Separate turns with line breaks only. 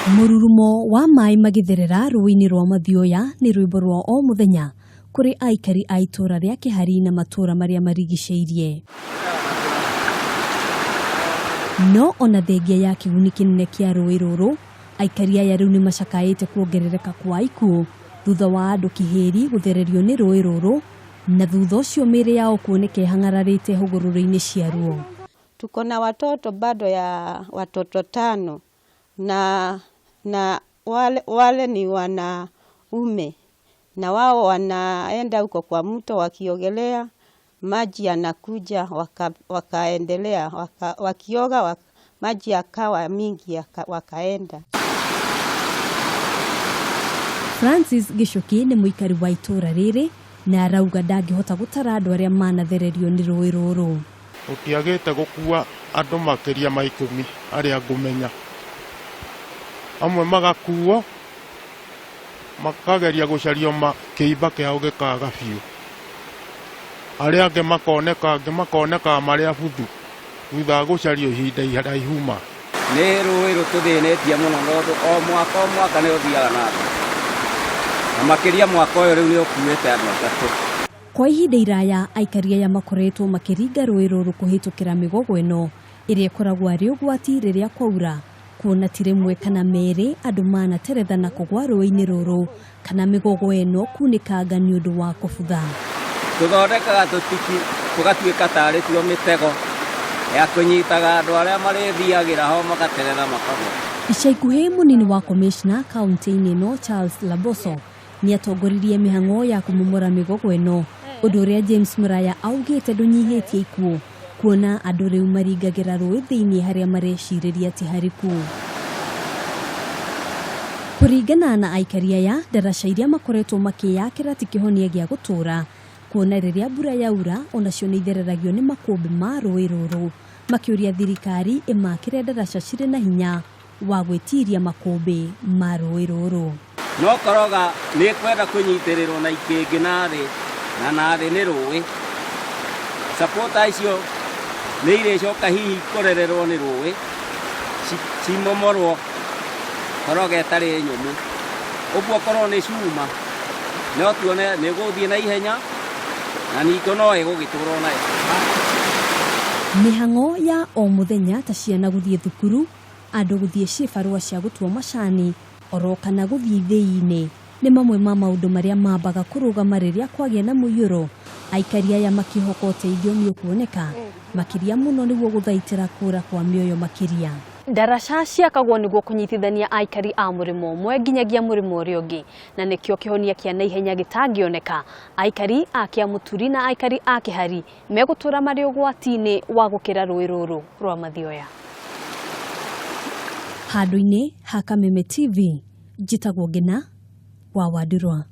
Mũrurumo wa maĩ magĩtherera rũĩ-inĩ rwa Mathioya nĩ rwĩmbo rwa o mũthenya kũrĩ aikari a itũũra rĩa Kĩhari na matũũra marĩa marigicĩirie. No ona thengia ya kĩguni kĩnene kĩa rũĩ rũrũ, aikari aya rĩu nĩ macakaĩte kuongerereka kwa ikuũ thutha wa andũ kĩhĩri gũthererio nĩ rũĩ rũrũ na thutha ũcio mĩĩrĩ yao kuoneka ĩhang'ararĩte hũgũrũrũ-inĩ ciaruo.
Tuko na watoto bado ya watoto tano na wale ni wanaume na wao wanaenda huko kwa mto wakiogelea, maji yanakuja wakaendelea wakioga maji yakawa mingi wakaenda.
Francis Gichuki nĩ mũikari wa itũũra rĩrĩ na arauga ndangĩhota gũtara andũ arĩa manathererio nĩ rũĩ rũrũ.
Gũtiagĩte gũkua andũ makĩria ma 10 arĩa ngũmenya. Amwe magakuo makageria gũcario kĩimba kĩao gĩkaga biũ. Arĩa angĩ makoneka, angĩ makoneka marĩ abuthu thutha wa gũcario ihinda iraihu ma.
Nĩ rũĩ rũtũthĩnĩtie mũno tondũ o mwaka o mwaka nĩ rũthiaga na thĩ. Na makĩria mwaka ũyũ rĩu nĩ ũkuĩte andũ 3.
Kwa ihinda iraya aikari aya makoretwo makĩringa rũĩ rũrũ kũhĩtũkĩra mĩgogo ĩno ĩrĩa ĩkoragwo arĩ ũgwati rĩrĩa kwaura, kuona ti rĩmwe kana merĩ andũ manateretha na kũgwa rũĩ-inĩ rũrũ kana mĩgogo ĩno kunĩkanga nĩ ũndũ wa kũbutha.
Tũthondekaga tũtiki tũgatuĩka tarĩ tuo mĩtego ya kũnyitaga andũ arĩa marĩthiagĩra ho magaterera makagwa.
Ica ikuhĩ mũnini wa commissioner kaunti-inĩ ĩno Charles Laboso nĩatongoririe mĩhang'o ya kũmomora mĩgogo ĩno, ũndũ ũrĩa James Muraya augĩte ndũnyihĩtie ikuũ, kuona andũ rĩu maringagĩra rũĩ thĩinĩ harĩa marecirĩria ti hariku. Kũringana na aikari aya, ndaraca iria makoretwo makĩyakĩra ti kĩhonia gĩa gũtũũra, kuona rĩrĩa mbura yaura onacio nĩ ithereragio nĩ makũmbĩ ma rũĩ rũrũ, makĩũria thirikari ĩmakĩre ndaraca cirĩ na hinya wa gwĩtiria makũmbĩ ma rũĩ rũrũ.
No koroga nĩ kwenda kũnyitĩrĩrwo na ikĩngĩ na thĩ, na na thĩ nĩ rũĩ. Sapota icio nĩ irĩcoka hihi kũrererwo nĩ rũĩ, cimomorwo koroga ĩtarĩ nyũmũ. Ũguo korwo nĩ cuma, no tuone nĩ ĩgũthiĩ na ihenya, na ningĩ no ĩgũgĩtũrwo nayo.
Mĩhang'o ya o mũthenya ta ciana gũthiĩ thukuru, andũ gũthiĩ cibarũa cia gũtua macani, oro kana gũthiĩ ithĩi-inĩ nĩ mamwe ma maũndũ marĩa mambaga kũrũgama rĩrĩa kwagĩa na mũiyũro. Aikari aya makĩhoka ũteithio nĩ ũkuoneka, makĩria mũno nĩguo gũthaitĩra kũra kwa mĩoyo makĩria. Ndaraca ciakagwo nĩguo kũnyitithania aikari a mũrĩmo ũmwe nginyagia mũrĩmo ũrĩa ũngĩ, na nĩkĩo kĩhonia kĩa naihenya gĩtangĩoneka. Aikari a Kĩamũturi na aikari a Kĩhari megũtũra marĩ ũgwati-inĩ wa gũkĩra rũĩ rũrũ rwa Mathioya. Handũ-inĩ ha Kameme TV, njĩtagwo Ngina wa Wandirwa.